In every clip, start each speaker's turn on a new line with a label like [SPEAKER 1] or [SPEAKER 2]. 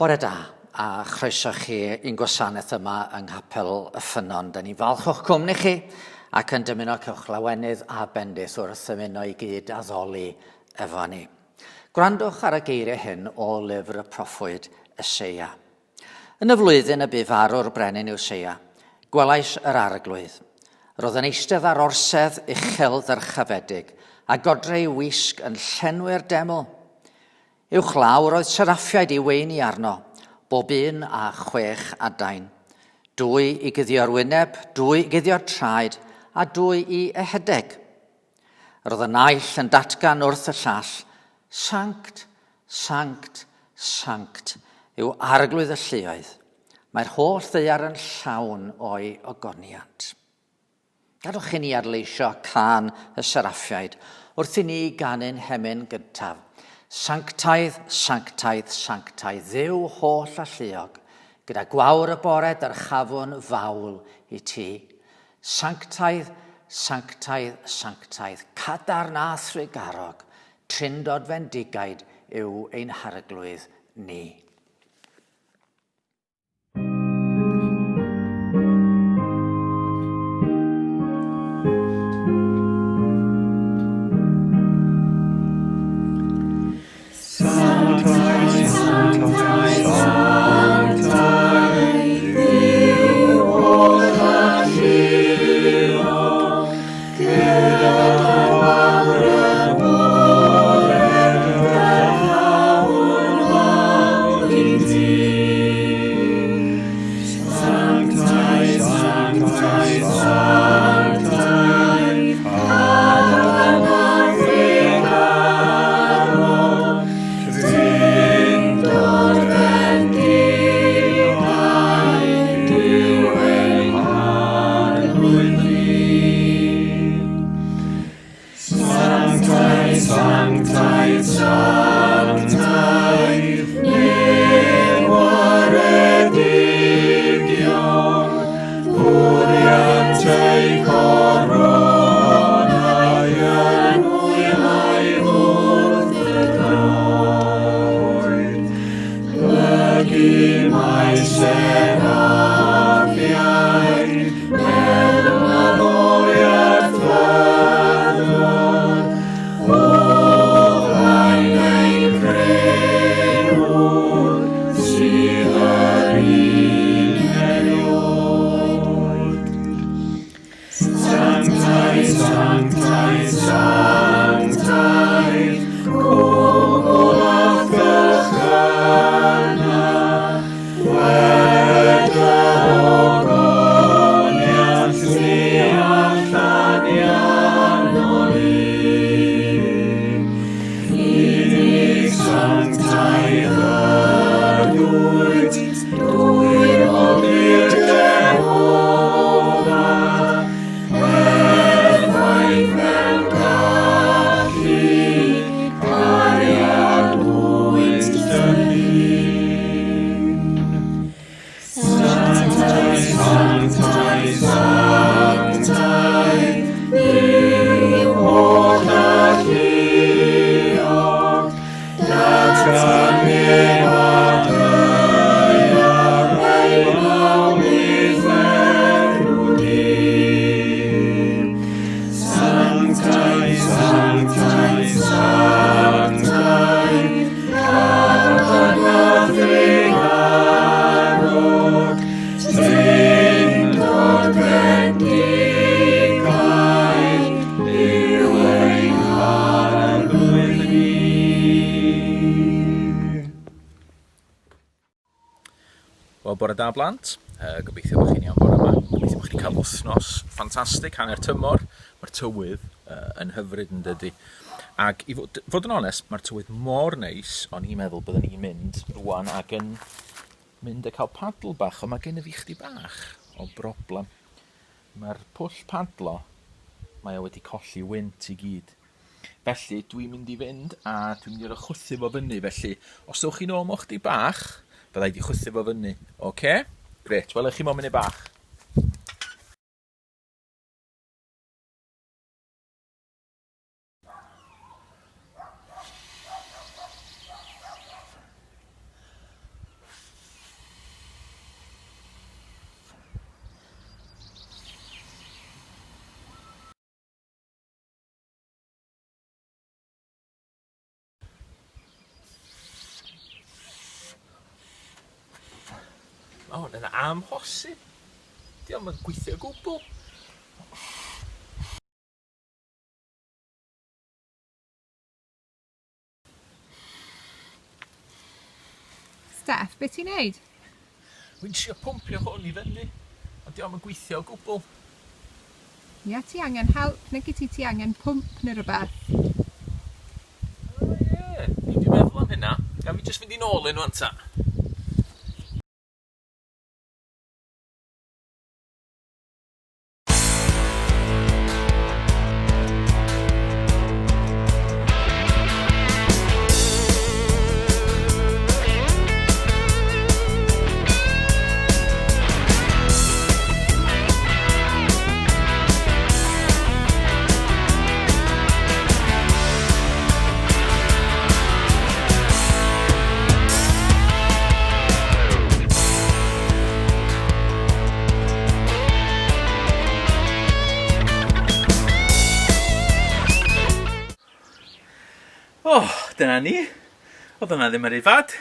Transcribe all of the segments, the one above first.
[SPEAKER 1] Bore da, a chroeso chi i'n gwasanaeth yma yng Nghapel y Ffynnon. Da ni'n falch o'ch cwmni chi ac yn dymuno cewch lawenydd a bendith wrth ymuno i gyd addoli efo ni. Gwrandwch ar y geiriau hyn o lyfr y proffwyd Eseia. Yn y flwyddyn y bu farw'r brenin Usseia, gwelais yr arglwydd. Roedd yn eistedd ar orsedd uchel ddyrchafedig, a godre ei wisg yn llenwi'r deml. Uwchlaw roedd seraffiaid i weini arno, bob un â chwech adain. Dwy i guddio'r wyneb, dwy i guddio'r traed, a dwy i ehedeg. Roedd y naill yn datgan wrth y llall, Sanct, sanct, sanct yw arglwydd y lluoedd. Mae'r holl ddaear yn llawn o'i ogoniant. Gadwch i ni arleisio cân y seraffiaid wrth i ni ganu'n hemyn gyntaf. Sanctaidd, sanctaidd, sanctaidd, Dduw holl alluog, gyda gwawr y bore dyrchafwn fawl i ti. Sanctaidd, sanctaidd, sanctaidd, cadarn a thrugarog, trindod fendigaid yw ein Harglwydd ni.
[SPEAKER 2] Sanctaidd, sanctaidd, sanctaidd, Duw holl alluog, gyda gwawr y bore dyrchafwn fawl i ti. Sanctaidd, sanctaidd, sanctaidd, cadarn a thrugarog, Drindod fendigaid yw ein Harglwydd ni. Sanctaidd, sanctaidd, sanctaidd, nef waredigion, fwriant eu coronau yn hwylaidd wrth y droed. Plygu mae seraffiaid mewn addoliad ffyddlon, o flaen ein Crëwr sydd yr un erioed. Sanctaidd, sanctaidd, sanctaidd, cwmwl a gylchyna, gwed dy ogoniant tu allan i anol un. Unig sanctaidd yr wyt, dwyfol i'r Jehofa, perffaith mewn gallu, cariad wyt dy hun. Sanctaidd, sanctaidd, sanctaidd, Dduw holl alluog, datgan nef a daear ei mawl i'th enw di. Sanctaidd, sanctaidd, sanctaidd, cadarn a thrugarog, Drindod bendigaid yw ein Harglwydd ni.
[SPEAKER 3] Wel, bore da blant. Uh, gobeithio bod chi'n iawn bore yma. Gobeithio bod chi wedi cael wythnos ffantastig, hanner tymor. Mae'r tywydd uh, yn hyfryd yn dydy. Ac i fod, fod yn onest, mae'r tywydd mor neis, o'n i'n meddwl byddwn i'n mynd rwan ac yn mynd a cael padl bach, ond mae gen i fi chdi bach o broblem. Mae'r pwll padlo, mae o wedi colli wynt i gyd. Felly, dwi'n mynd i fynd a dwi'n mynd i roi chwythu fo fyny. Felly, os ewch chi nôl mewn chdi bach, fydda i 'di chwythu fo fyny. Ocê? Grêt. Wela i chi mewn munud bach. Mae hwn yn amhosib. Di o'm yn gweithio o gwbl.
[SPEAKER 4] Steff, be ti'n neud?
[SPEAKER 3] Wy'n trio pwmpio hwn i fyny, ond di o'm yn gweithio o gwbl.
[SPEAKER 4] Ia, ti angen help, nag ti ti angen pwmp neu rhywbeth.
[SPEAKER 3] O ie, dwi 'di meddwl am hynna. Gaf fi jyst fynd i nôl un wan ta? O, dyna ni. Oedd hwnna ddim yn rhy fad.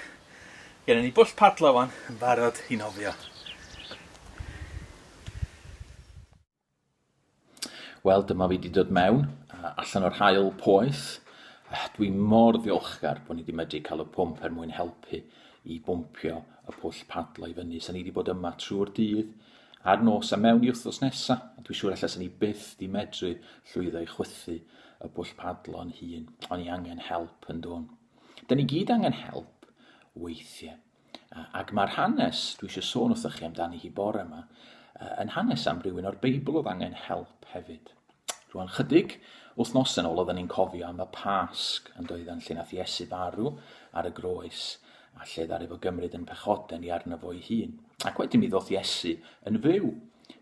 [SPEAKER 3] Gennym ni bwll padlo wan yn barod i nofio. Wel, dyma fi 'di dod mewn, allan o'r haul poeth. Dwi mor ddiolchgar bod ni 'di medru cael y pwmp er mwyn helpu i bwmpio y pwll padlo i fyny. Sa ni 'di bod yma trwy'r dydd a'r nos a mewn i wythnos nesa, a dwi'n siŵr alla sa ni byth 'di medru llwyddo i chwythu y pwll padlo yn hun. O'n i angen help yn dwn. Da ni gyd angen help weithiau. Ac mae'r hanes dwi eisiau sôn wrthych chi amdani hi bore yma, yn hanes am rywun o'r Beibl oedd angen help hefyd. Rwan chydig wythnosau yn ôl oedden ni'n cofio am y Pasg yn doedden lle nath Iesu farw ar y groes a lle ddaru fo gymryd yn pechoden i arno fo'i hun. Ac wedyn mi ddoth Iesu yn fyw.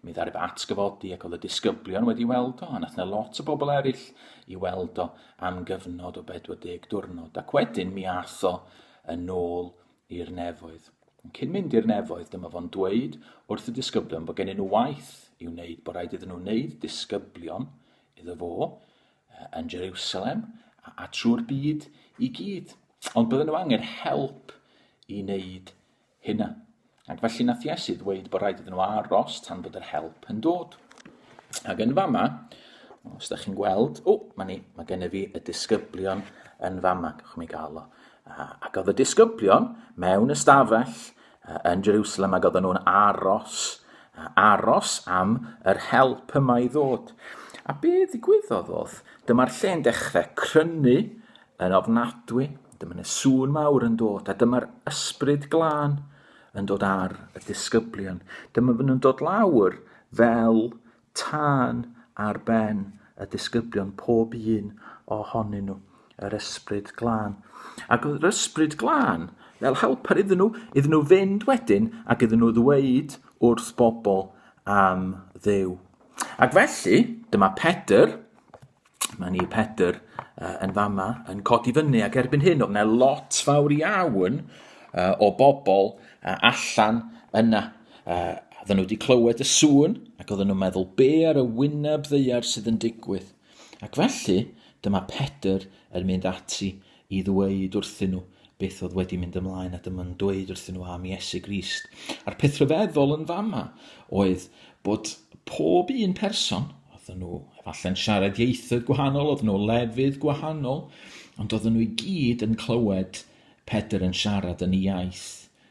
[SPEAKER 3] Mi ddaru fo atgyfodi ac oedd y disgyblion wedi weld o, a nath 'na lot o bobl eraill i weld o am gyfnod o 40 diwrnod. Ac wedyn mi ath o yn ôl i'r nefoedd. Ond cyn mynd i'r nefoedd, dyma fo'n dweud wrth y disgyblion bod gennyn nhw waith i'w wneud, bod rhaid iddyn nhw wneud disgyblion iddo fo yn Jerusalem a, a trwy'r byd i gyd. Ond bydden nhw angen help i wneud hynna. Ac felly nath Iesu ddweud bod rhaid iddyn nhw aros tan bod yr help yn dod. Ac yn fama, os da chi'n gweld, o, mae, ni, mae gennyf fi y disgyblion yn fama, gewch mi gael o. Ac oedd y disgyblion mewn ystafell yn Jerusalem ac oedden nhw'n aros, aros am yr help yma i ddod. A be ddigwyddodd oedd, dyma'r lle'n dechrau crynu yn ofnadwy, dyma 'na sŵn mawr yn dod, a dyma'r ysbryd glân yn dod ar y disgyblion. Dyma fy nhw'n dod lawr fel tân ar ben y disgyblion, pob un ohonyn nhw, yr ysbryd glân. Ac oedd yr ysbryd glân fel helper iddyn nhw, iddyn nhw fynd wedyn ac iddyn nhw ddweud wrth bobl am Dduw. Ac felly, dyma Pedr, Mae ni Pedr uh, yn fama yn codi fyny ac erbyn hyn oedd yna lot fawr iawn uh, o bobl uh, allan yna. Uh, oedden nhw wedi clywed y sŵn ac oedden nhw'n meddwl be ar y wyneb ddeiar sydd yn digwydd. Ac felly dyma Pedr yn mynd ati i ddweud wrthyn nhw beth oedd wedi mynd ymlaen a dyma'n dweud wrthyn nhw am Iesu Grist. A'r peth rhyfeddol yn fama oedd bod pob un person, oedden nhw efallai'n siarad ieithoedd gwahanol, oedden nhw o lefydd gwahanol, ond oedden nhw i gyd yn clywed Pedr yn siarad yn ei iaith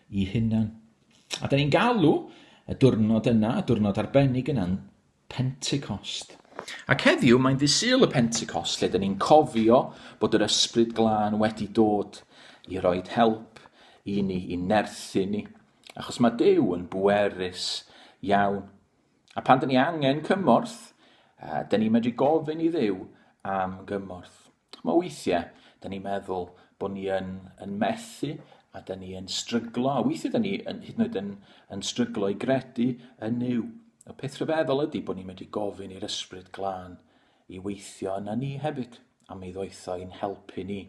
[SPEAKER 3] i hunan. A da ni'n galw y diwrnod yna, y diwrnod arbennig yna'n Pentecost. Ac heddiw mae'n ddydd Sul y Pentecost lle dyn ni'n cofio bod yr Ysbryd Glân wedi dod i roed help i ni, i nerthu ni, achos mae Duw yn bwerus iawn. A pan dyn ni angen cymorth, dyn ni'n medru gofyn i Dduw am gymorth. Ch'mo' weithie 'dan ni'n meddwl bo' ni yn yn methu a 'dan ni yn stryglo a weithie 'dan ni yn hyd yn oed yn yn stryglo i gredu yn Nuw. Y peth rhyfeddol ydi bo' ni'n medru gofyn i'r Ysbryd Glân i weithio yna ni hefyd a mi ddoeth o i'n helpu ni.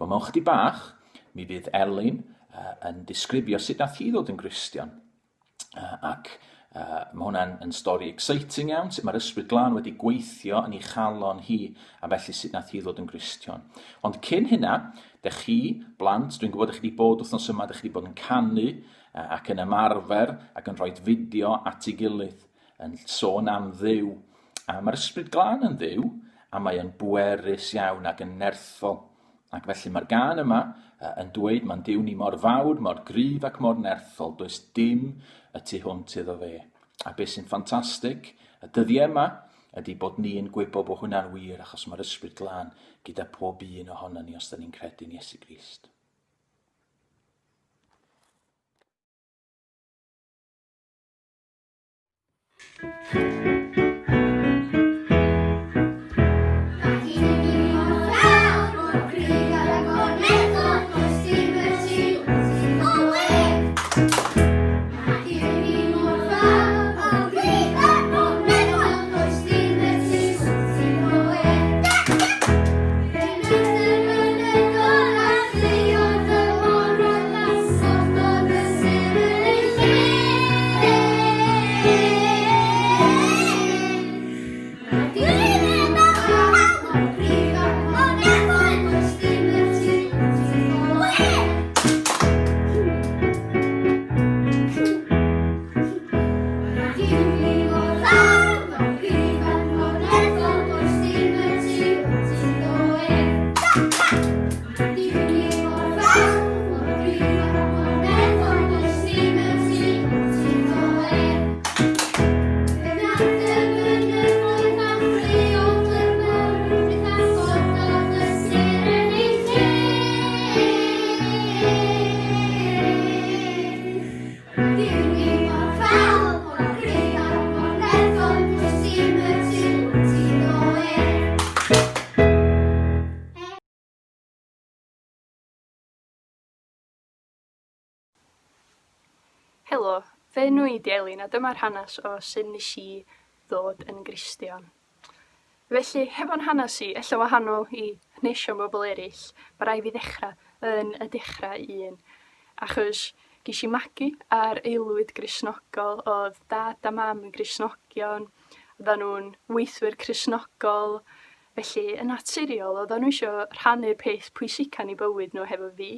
[SPEAKER 3] Wel mewn chydig bach mi fydd Elin uh, yn disgrifio sut nath hi ddod yn Gristion. Ac uh, mae hwnna'n yn stori exciting iawn, sut mae'r Ysbryd Glân wedi gweithio yn ei chalon hi, a felly sut nath hi ddod yn Gristion. Ond cyn hynna, dych chi, blant, dwi'n gwybod ych chi wedi bod wythnos yma, dych chi wedi bod yn canu ac yn ymarfer ac yn rhoi fideo at ei gilydd yn sôn am Dduw. A mae'r Ysbryd Glân yn Dduw, a mae yn bwerus iawn ac yn nerthol. Ac felly mae'r gân yma yn dweud mae'n Duw ni mor fawr, mor gryf ac mor nerthol, does dim y tu hwnt iddo fe. A beth sy'n ffantastig y dyddiau yma ydy bod ni'n gwybod bod hwnna'n wir achos mae'r Ysbryd Glân gyda pob un ohonon ni os da ni'n credu'n Iesu Grist.
[SPEAKER 5] Helo, fy enw i 'di Elin a dyma'r hanes o sut nes i ddod yn Gristion. Felly, hefo'n hanes i, ella wahanol i hanesion bobl eraill, ma' raid fi ddechrau yn y dechrau un, achos ges i magu ar aelwyd Gristnogol, oedd dad a mam yn Gristnogion, oedden nhw'n weithwyr Cristnogol, Felly, yn naturiol, oedden nhw isio rhannu'r peth pwysica yn eu bywyd nhw hefo fi,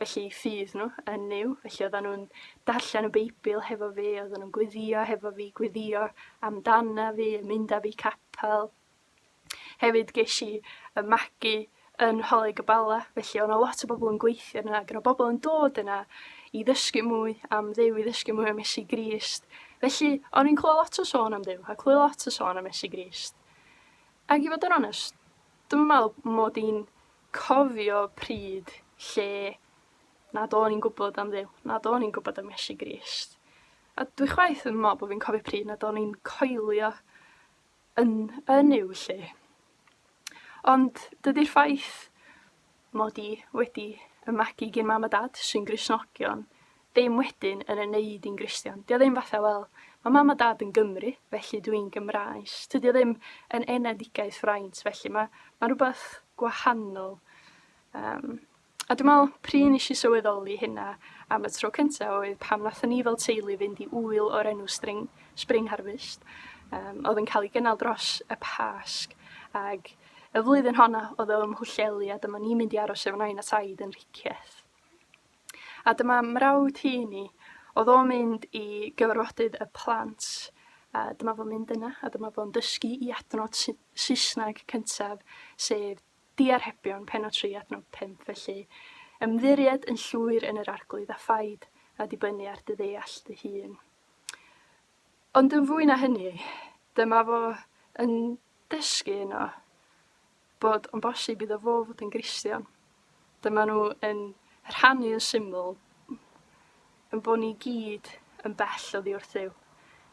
[SPEAKER 5] felly ffydd nhw yn Nuw. Felly oedden nhw'n darllen y Beibl hefo fi, oedden nhw'n gweddïo hefo fi, gweddïo amdana fi, yn mynd â fi i capel. Hefyd ges i 'y magu yn Ngholeg y Bala, felly oedd 'na lot o bobl yn gweithio yna, ac oedd 'na bobl yn dod yna i ddysgu mwy am Dduw, i ddysgu mwy am Iesu Grist. Felly, o'n i'n clywed lot o sôn am Dduw, a clywed lot o sôn am Iesu Grist. Ac i fod yn onest, dwi'm yn meddwl mod i'n cofio pryd lle nad o'n i'n gwybod am Dduw, nad o'n i'n gwybod am Iesu Grist. A dwi chwaith ddim yn meddwl bod fi'n cofio pryd nad o'n i'n coelio yn yn Nuw 'lly. Ond dydi'r ffaith mod i wedi 'y magu gin mam a dad sy'n Gristnogion ddim wedyn yn 'y neud i'n Gristion. 'Di o ddim fatha wel, ma' mam a dad yn Gymry, felly dwi'n Gymraes. Tydi o ddim yn enedigaeth fraint, felly ma' ma' rwbath gwahanol. Yym a dwi'n me'wl pryd nesh i sylweddoli hynna am y tro cynta oedd pan nathon ni fel teulu fynd i ŵyl o'r enw String Spring Harvest yym o'dd yn ca'l 'i gynnal dros y Pasg ag Y flwyddyn honno oedd o ym Mhwllheli a dyma ni'n mynd i aros efo nain a taid yn Rhicieth. A dyma mrawd hŷn i, oedd o'n mynd i gyfarfodydd y plant, a dyma fo'n mynd yna, a dyma fo'n dysgu i adnod Saesneg cyntaf, sef Diarhebion, pennod 3, adnod 5, felly ymddiried yn llwyr yn yr Arglwydd a phaid â dibynnu ar dy ddeall dy hun. Ond yn fwy na hynny, dyma fo yn dysgu yno bod o'n bosib iddo fo fod yn Gristion. Dyma nhw yn rhannu yn syml yn bod ni gyd yn bell oddi wrth Dduw,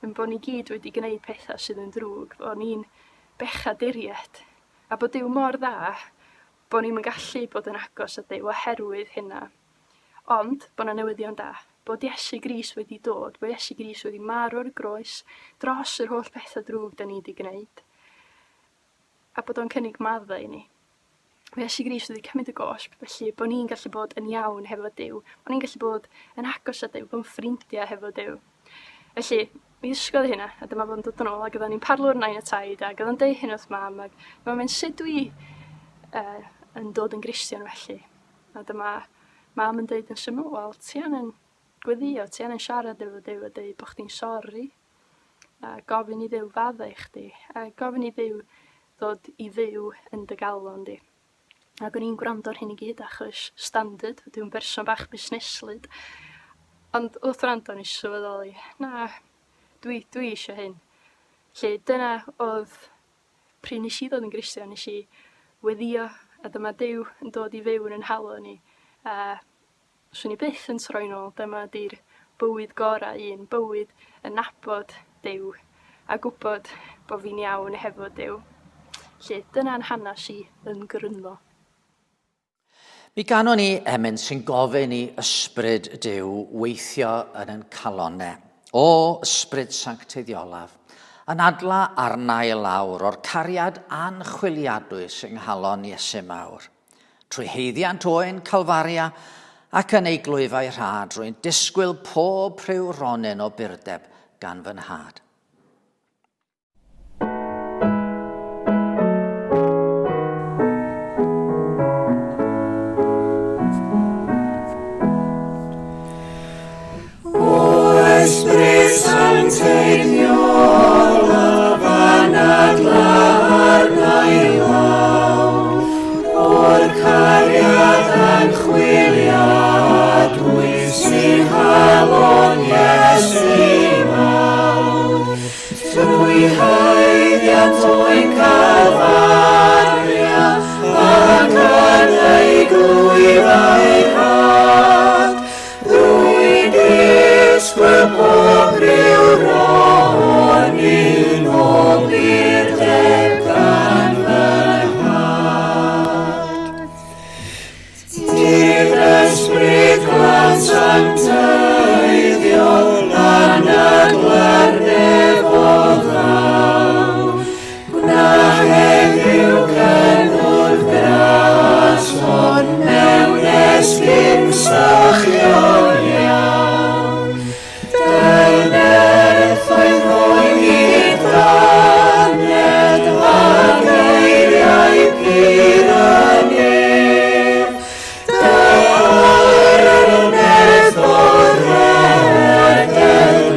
[SPEAKER 5] yn bod ni gyd wedi gwneud pethau sydd yn ddrwg, bod ni'n bechaduriaid, a bod Duw mor dda bod ni'm yn gallu bod yn agos at Dduw oherwydd hynna. Ond bod 'na newyddion da, bod Iesu Grist wedi dod, bod Iesu Grist wedi marw ar y groes dros yr holl bethau drwg da ni wedi gwneud, a bod o'n cynnig maddau i ni. Mae Iesu Grist wedi cymryd y gosb, felly bod ni'n gallu bod yn iawn hefo Duw, bod ni'n gallu bod yn agos at Duw, bod yn ffrindiau hefo Duw. Felly, mi ddysgodd hynna, a dyma fo'n dod yn ôl, ac oedden ni'n parlwr nain a taid, ac oedd o'n deud hyn wrth mam, ac mae'n mynd, sut dwi uh, yn dod yn Gristion felly? A dyma mam yn deud yn syml, wel, ti angen Gweddio, ti angen siarad efo Duw a deud bod chdi'n sori. A gofyn i Dduw faddau chdi. A gofyn i Dduw ddod i fyw yn dy galon di. Ac o'n i'n gwrando ar hyn i gyd achos standard, dwi'n berson bach busneslyd. Ond wrth wrando nes i sylweddoli, na, dwi, dwi eisiau hyn. Felly dyna oedd pryd nes i ddod yn Gristion, nes i weddio a dyma Duw yn dod i fyw yn 'y nghalon i. A Swn i byth yn troi nôl, dyma 'di'r bywyd gorau un, bywyd yn nabod Duw a gwybod bo fi'n iawn hefo Duw. 'Lly dyna'n hanes i yn gryno.
[SPEAKER 1] Mi ganon ni emyn sy'n gofyn i Ysbryd Duw weithio yn ein calonne. O Ysbryd Sancteiddiolaf, anadla arna i lawr o'r cariad anchwiliadwy sy'n nghalon Iesu mawr. Trwy haeddiant oen Calfaria ac yn ei glwyfau rhad, rwy'n disgwyl pob rhyw ronyn o burdeb gan fy nhad.
[SPEAKER 2] O Ysbryd Sancteiddiol, a fanadla arna i lawr, o'r cariad anchwiliadwy sy'n nghalon Iesu mawr, trwy haeddiant o'i Calfaria, ac yn ei glwyfau rhad, Rwy'n disgwyl pob rhyw ronyn o burdeb gan fy nhad. Tyr ysbryd glân sancteiddiol, anadla'r nefodd ddaw. Gwna heddiw cynnwrf graslon mewn esgyrn sychion iawn. Dy nerthoedd rhoi hyd dannedd a geiriau pur y nef. Dy aur yn nerth o rhedeg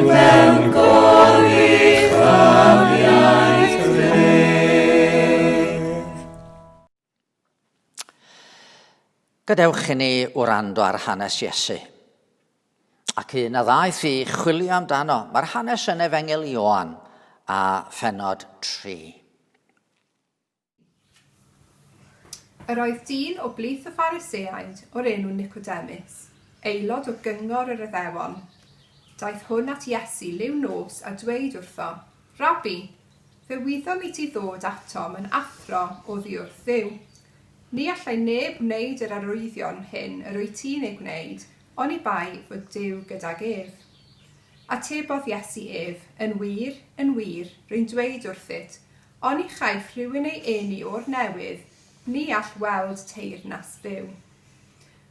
[SPEAKER 2] mewn goruchafiaeth gref.
[SPEAKER 1] Gadewch i ni wrando ar hanes Iesu. Ac un a ddaeth i chwilio amdano. Mae'r hanes yn Efengyl Ioan a phenod 3.
[SPEAKER 4] Yr oedd dyn o blith y Phariseaid o'r enw Nicodemus, aelod o gyngor yr Iddewon. Daeth hwn at Iesu liw nos a dweud wrtho, Rabbi, fe wyddom i ti ddod atom yn athro oddi wrth Dduw. Ni allai neb wneud yr arwyddion hyn yr wyt ti'n eu gwneud, oni bai fod Duw gydag ef. Atebodd Iesu ef, Yn wir, yn wir, rwy'n dweud wrthyt, Oni chaiff rhywun ei eni o'r newydd, ni all weld teyrnas Dduw.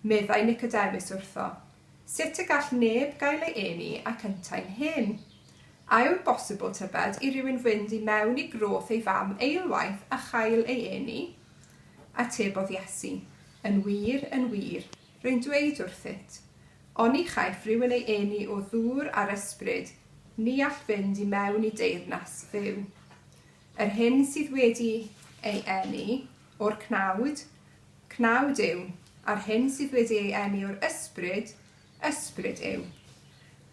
[SPEAKER 4] Meddai Nicodemus wrtho, Sut y gall neb gael ei eni ac yntau'n hen? A yw'n bosibl, tybed, i rywun fynd i mewn i groth ei fam eilwaith a chael ei eni? Atebodd Iesu, Yn wir, yn wir, rwy'n dweud wrthyt, oni chaiff rhywun ei eni o ddŵr a'r Ysbryd, ni all fynd i mewn i deyrnas Dduw. Yr hyn sydd wedi ei eni o'r cnawd, cnawd yw, a'r hyn sydd wedi ei eni o'r ysbryd, ysbryd yw.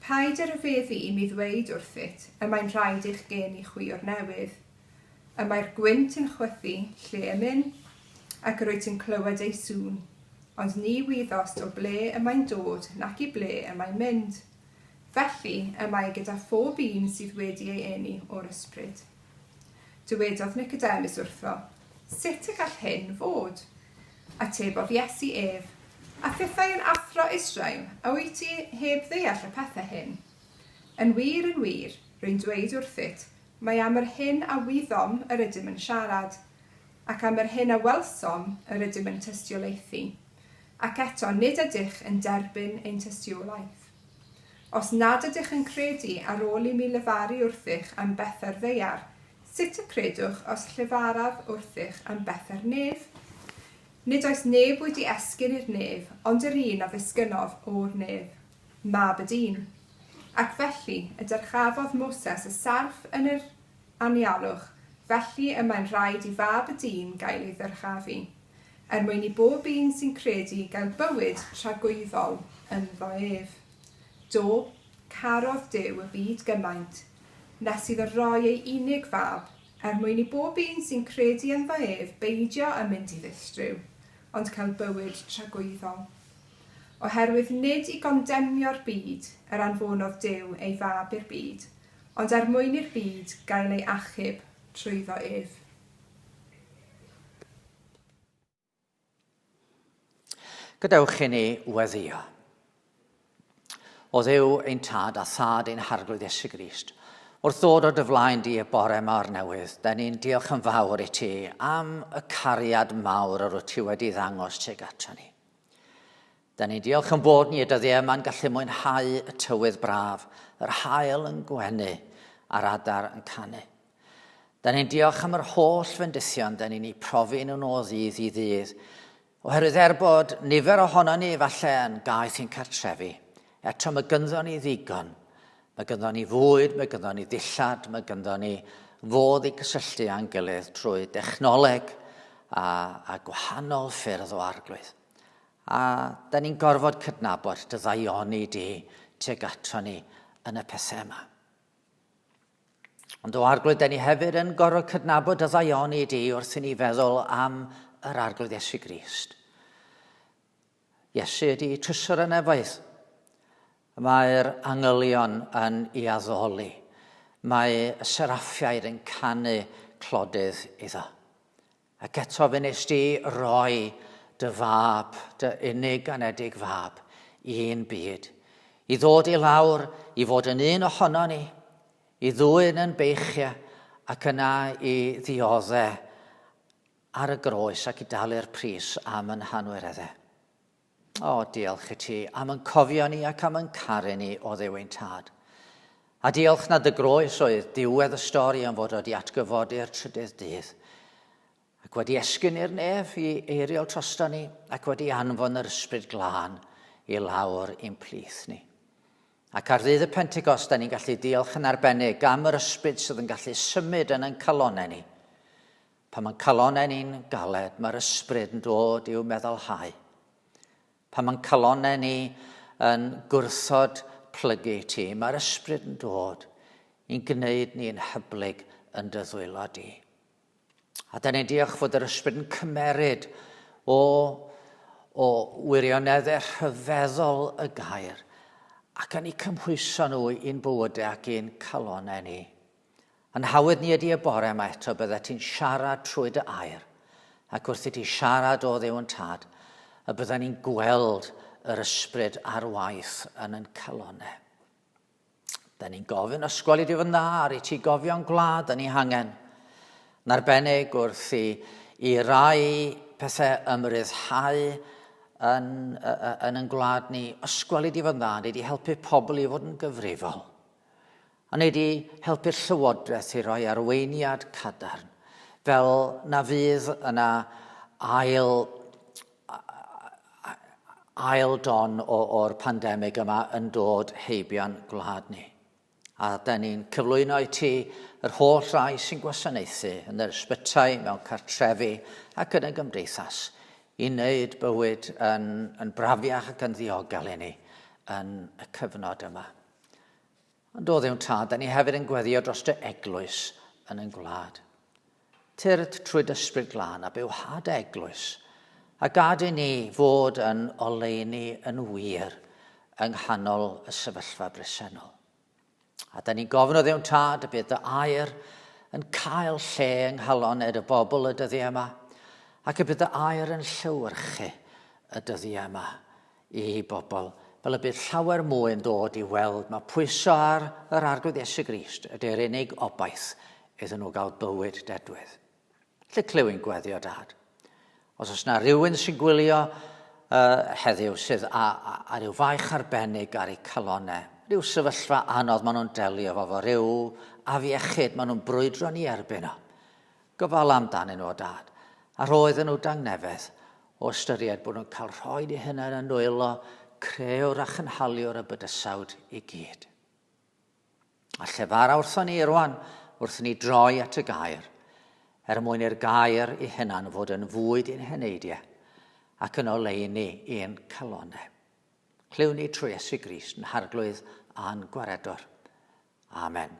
[SPEAKER 4] Paid â rhyfeddu i mi ddweud wrthyt, y mae'n rhaid eich geni chwi o'r newydd. Y mae'r gwynt yn chwythu lle y myn, ac yr wyt yn clywed ei sŵn, ond ni wyddost o ble y mae'n dod nac i ble y mae'n mynd. Felly y mae gyda phob un sydd wedi ei eni o'r Ysbryd. Dywedodd Nicodemus wrtho, Sut y gall hyn fod? Atebodd Iesu ef, A thithau yn athro Israel, a wyt ti heb ddeall y pethau hyn? Yn wir, yn wir, rwy'n dweud wrthyt, mai am yr hyn a wyddom yr ydym yn siarad, ac am yr hyn a welsom yr ydym yn tystiolaethu, ac eto nid ydych yn derbyn ein tystiolaeth. Os nad ydych yn credu ar ôl i mi lefaru wrthych am bethau'r ddaear, sut y credwch os llefaraf wrthych am bethau'r nef? Nid oes neb wedi esgyn i'r nef ond yr un a ddisgynnodd o'r nef. Mab y Dyn. Ac felly y dyrchafodd Moses y sarff yn yr anialwch, felly y mae'n rhaid i Fab y Dyn gael ei ddyrchafu, er mwyn i bob un sy'n credu gael bywyd tragwyddol ynddo ef. Do, carodd Duw y byd gymaint, nes iddo roi ei unig Fab, er mwyn i bob un sy'n credu ynddo ef beidio â mynd i ddistryw, ond cael bywyd tragwyddol. Oherwydd nid i gondemnio'r byd yr anfonodd Duw ei Fab i'r byd, ond er mwyn i'r byd gael ei achub trwyddo ef.
[SPEAKER 1] Gadewch i ni weddïo. O Dduw ein Tad a Thad ein Harglwydd Iesu Grist, wrth ddod o dy flaen di y bore yma o'r newydd, da ni'n diolch yn fawr i ti am y cariad mawr yr wyt ti wedi ddangos tuag ato ni. Da ni'n diolch yn bod ni y dyddiau yma'n gallu mwynhau y tywydd braf, yr haul yn gwenu a'r adar yn canu. Da ni'n diolch am yr holl fendithion da ni'n eu profi nhw'n o ddydd i ddydd, Oherwydd er bod nifer ohonon ni efallai yn gaeth i'n cartrefi, eto mae gynddo ni ddigon. Mae gynddo ni fwyd, mae gynddo ni ddillad, mae gynddo ni fodd i gysylltu â'n gilydd trwy dechnoleg a, a gwahanol ffyrdd o arglwydd. A da ni'n gorfod cydnabod dy ddaioni di tuag ato ni yn y pethau yma. Ond o Arglwydd, da ni hefyd yn gorfod cydnabod y ddaioni di wrth i ni feddwl am yr Arglwydd Iesu Grist. Iesu ydi trysor y nefoedd. Mae'r angylion yn i addoli. Mae y seraffiaid yn canu clodydd iddo. Ac eto fe wnes di roi dy fab, dy unig anedig fab, i'n byd, i ddod i lawr i fod yn un ohono ni, i ddwyn yn beichiau ac yna i ddiodde ar y groes ac i dalu'r pris am yn hanwireddau. O, diolch i ti am yn cofio ni ac am yn caru ni o Dduw ein Tad. A diolch nad y groes oedd diwedd y stori am fod wedi atgyfodi'r trydydd dydd ac wedi esgyn i'r nef i eiriol drosto ni ac wedi anfon yr Ysbryd Glân i lawr i'n plith ni. Ac ar ddydd y Pentecost, da ni'n gallu diolch yn arbennig am yr ysbryd sydd yn gallu symud yn ein calonau ni. Pan mae'n calonnau ni'n galed, mae'r ysbryd yn dod i'w meddylhau. Pan mae'n calonnau ni yn gwrthod plygu ti, mae'r ysbryd yn dod i'n gwneud ni'n hyblyg yn dy ddwylo di. A da ni'n diolch fod yr ysbryd yn cymeryd o, o wirioneddau rhyfeddol y gair ac yn eu cymhwyso nhw i'n bywydau ac i'n calonnau ni. Yn hawydd ni ydi y bore yma eto byddet ti'n siarad trwy dy air, ac wrth i ti siarad o Dduw yn Tad, y bydden ni'n gweld yr ysbryd ar waith yn yn calonau. Da ni'n gofyn os gweli di fod yn dda ar i ti gofio'n gwlad yn ei hangen. Yn arbennig wrth i, i rai pethau ymryddhau yn, yn yn gwlad ni, os gweli di fod yn dda, ni di helpu pobl i fod yn gyfrifol. A wnei di helpu'r Llywodraeth i roi arweiniad cadarn, fel na fydd yna ail, ail don o'r pandemig yma yn dod heibio'n gwlad ni. A da ni'n cyflwyno i ti yr holl rai sy'n gwasanaethu yn yr ysbytai, mewn cartrefi ac yn y gymdeithas i wneud bywyd yn, yn brafiach ac yn ddiogel i ni yn y cyfnod yma. Ond o Dduw Tad, da ni hefyd yn gweddio dros dy eglwys yn ein gwlad. Tyrd trwy dy ysbryd glân a bywha dy eglwys, a gad i ni fod yn oleuni yn wir yng nghanol y sefyllfa bresennol. A da ni'n gofyn o Dduw Tad y bydd dy air yn cael lle yng nghaloned y bobl y dyddiau yma, ac y bydd dy air yn llewyrchu y dyddiau yma i bobl, fel y bydd llawer mwy yn dod i weld mae pwyso ar yr Arglwydd Iesu Grist ydy'r unig obaith iddyn nhw gael bywyd dedwydd. Lle clyw'n gweddio, Dad? Os oes na rhywun sy'n gwylio uh, heddiw sydd â, â, â rhyw faich arbennig ar eu calonau, rhyw sefyllfa anodd maen nhw'n delio efo fo, rhyw afiechyd maen nhw'n brwydro ni erbyn o. Gofala amdanyn nhw, o Dad, a rho iddyn nhw dangnefedd, o ystyried bod nhw'n cael rhoi eu hunain yn nwylo Crëwr a Chynhaliwr y bydysawd i gyd. A llefara wrthon ni rwan wrth i ni droi at y gair, er mwyn i'r gair i hunan fod yn fwyd i'n heneidiau ac yn oleuni i'n calonnau. Clywn ni trwy Iesu Grist yn Harglwydd a'n Gwaredwr. Amen.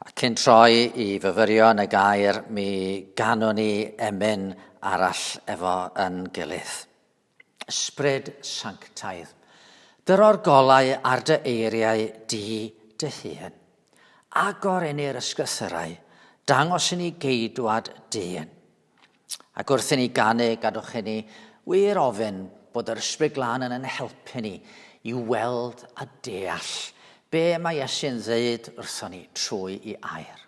[SPEAKER 1] A cyn troi i fyfyrio yn y gair, mi ganwn ni emyn arall efo yn gilydd. Ysbryd sanctaidd, dyro'r golau ar dy eiriau di dy hun. Agor i ni'r ysgrythyrau, dangos i ni geidwad dyn. Ac wrth i ni ganu, gadwch i ni wir ofyn bod yr Ysbryd Glân yn ein helpu ni i weld a deall be mae Iesu'n ddeud wrthon ni trwy i air.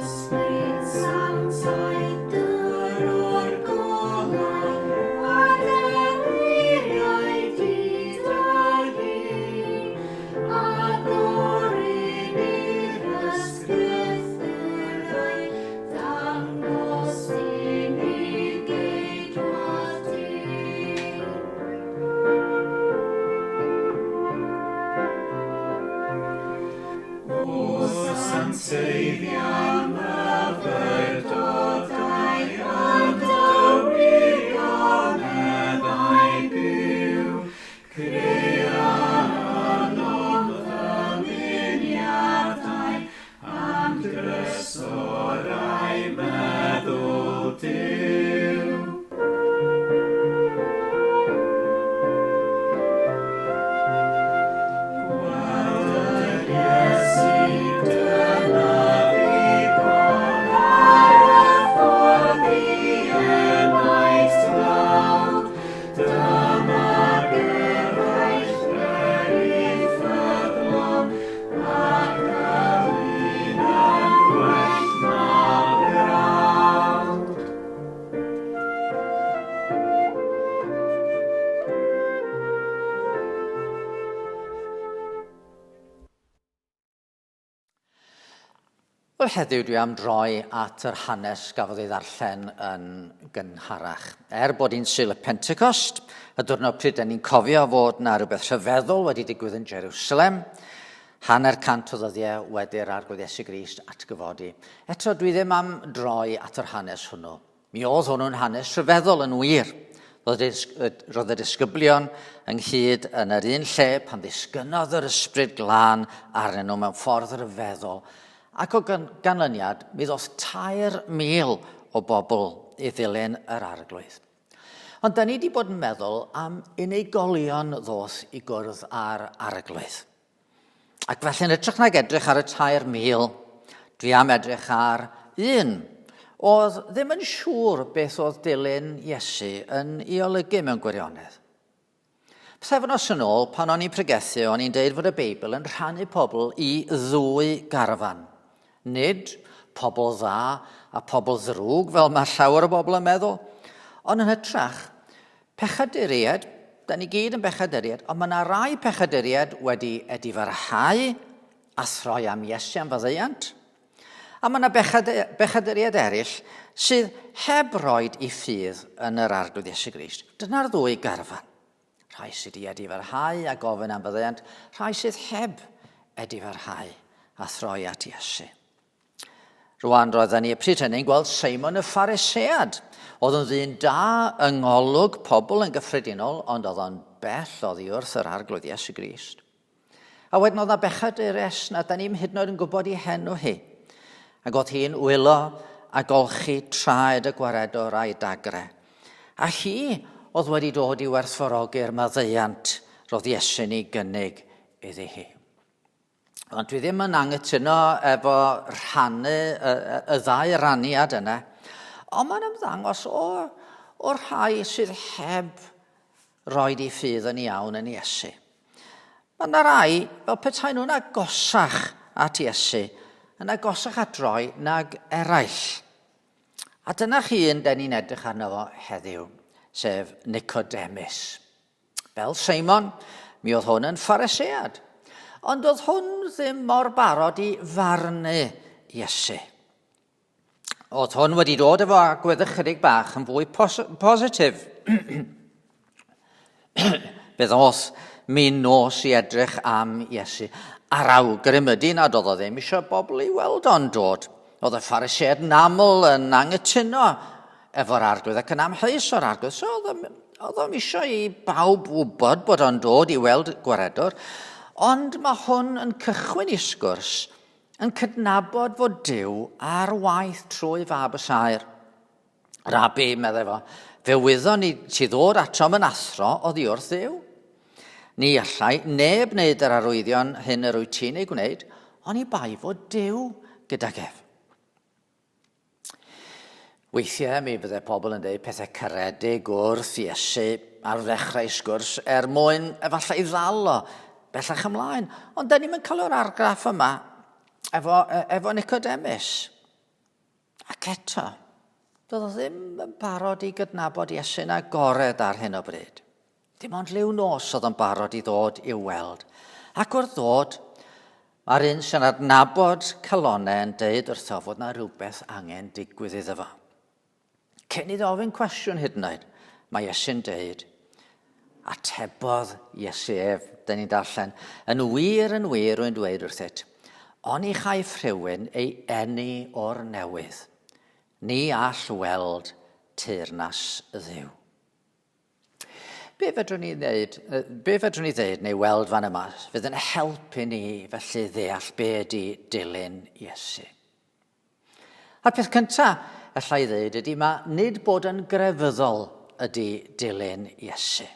[SPEAKER 2] Ysbryd Sanctaidd, dyro'r golau ar dy eiriau di dy hun. Agor i'r ysgrythurau, dangos i ni geidwad dyn. O sancteiddia myfyrdodau ar dy wirioneddau byw, Crea arnom ddymuniadau am drysorau meddwl Duw. Gweld yr Iesu, dyna ddigon ar y ffordd i enaid tlawd. Dyma gyfaill beryg ffyddlon, ac yr un yn gwell na brawd.
[SPEAKER 1] Wel, heddiw dwi am droi at yr hanes gafodd ei ddarllen yn gynharach. Er bod hi'n Sul y Pentecost, y diwrnod pryd da ni'n cofio fod na rhywbeth rhyfeddol wedi digwydd yn Jerusalem, hanner cant o ddyddiau wedi'r Arglwydd Iesu Grist atgyfodi. Eto, dwi ddim am droi at yr hanes hwnnw. Mi oedd hwnnw'n hanes rhyfeddol yn wir. Roedd y disgyblion ynghyd yn yr un lle pan ddisgynnodd yr ysbryd glân arnyn nhw mewn ffordd ryfeddol. Ac o ganlyniad, mi ddoth 3,000 o bobl i ddilyn yr arglwydd. Ond da ni wedi bod yn meddwl am unigolion ddoth i gwrdd â'r arglwydd. Ac felly yn hytrach nag edrych ar y 3,000, dwi am edrych ar un oedd ddim yn siŵr beth oedd dilyn Iesu yn ei olygu mewn gwirionedd. Pythefnos yn ôl, pan o'n i'n pregethu, o'n i'n deud fod y Beibl yn rhannu pobl i ddwy garfan. Nid pobl dda a pobl ddrwg, fel mae llawer o bobl yn meddwl, ond yn hytrach, Pechaduriaid, da ni gyd yn bechaduriaid, ond mae yna rai pechaduriaid wedi edifarhau a throi am Iesu am faddeuant. A mae yna bechaduriaid eraill sydd heb roed i ffydd yn yr Arglwydd Iesu Grist. Dyna'r ddwy garfan. Rhai sydd wedi edifarhau a gofyn am faddeuant, rhai sydd heb edifarhau a throi at Iesu. Rwan, roedden ni y pryd hynny'n gweld Seimon y Pharisead. Oedd yn ddyn da yng ngolwg pobl yn gyffredinol, ond oedd o'n bell oddi wrth yr Arglwydd Iesu Grist. A wedyn oedd na bechadures na da ni'm hyd yn oed yn gwybod i henw hi. Ac oedd hi'n wylo a golchi traed y gwaredwr a'i dagre. A hi oedd wedi dod i werthfawrogi'r maddeuant roedd Iesu'n ei gynnig iddi hi. Ond dwi ddim yn anghytuno efo rhannu y, y, y ddau raniad yna. Ond mae'n ymddangos o, o'r rhai sydd heb roed i ffydd yn iawn yn Iesu. Mae yna rai fel petai nhw'n agosach at Iesu, yn agosach at droi nag eraill. A dyna chi un den ni'n edrych arno fo heddiw, sef Nicodemus. Fel Seimon, mi oedd hwn yn Pharisead. Ond doedd hwn ddim mor barod i farnu Iesu. Oedd hwn wedi dod efo agwedd ychydig bach yn fwy pos positif. Fe ddoth min nos i edrych am Iesu, a'r awgrym ydy nad oedd o ddim eisiau bobl i weld o'n dod. Oedd y Phariseaid yn aml yn angytuno efo'r arglwydd ac yn amheus o'r arglwydd, so oedd oedd o'n eisiau i bawb wybod bod o'n dod i weld gwaredwr. Ond mae hwn yn cychwyn i sgwrs yn cydnabod fod Duw ar waith trwy fab y saer. Rabi, meddai fo, fe wyddon ni ti ddod atom yn athro oddi wrth Dduw. Ni allai neb wneud yr arwyddion hyn yr wyt ti'n ei gwneud, oni bai fod Duw gydag ef. Weithiau mi fydde pobl yn dweud pethau caredig wrth Iesu ar ddechrau sgwrs er mwyn efallai ddal o bellach ymlaen. Ond da ni'n cael yr argraff yma efo, e, efo Nicodemus. Ac eto, doedd o ddim yn barod i gydnabod Iesu'n agored ar hyn o bryd. Dim ond liw nos oedd yn barod i ddod i'w weld. Ac wrth ddod, mae'r un sy'n adnabod calonau yn deud wrtho fod na rhywbeth angen digwydd iddo fo. Cyn iddo ofyn cwestiwn hyd yn oed, mae Iesu'n deud, atebodd Iesu ef, dyn ni'n darllen, yn wir, yn wir, rwy'n dweud wrthyt, oni chaiff rhywun ei eni o'r newydd, ni all weld teyrnas Dduw. Be fedrwn ni wneud, be fedrwn ni ddeud neu weld fan yma fydd yn helpu ni felly ddeall be ydy dilyn Iesu? A'r peth cyntaf allai ddeud ydy mae nid bod yn grefyddol ydy dilyn Iesu.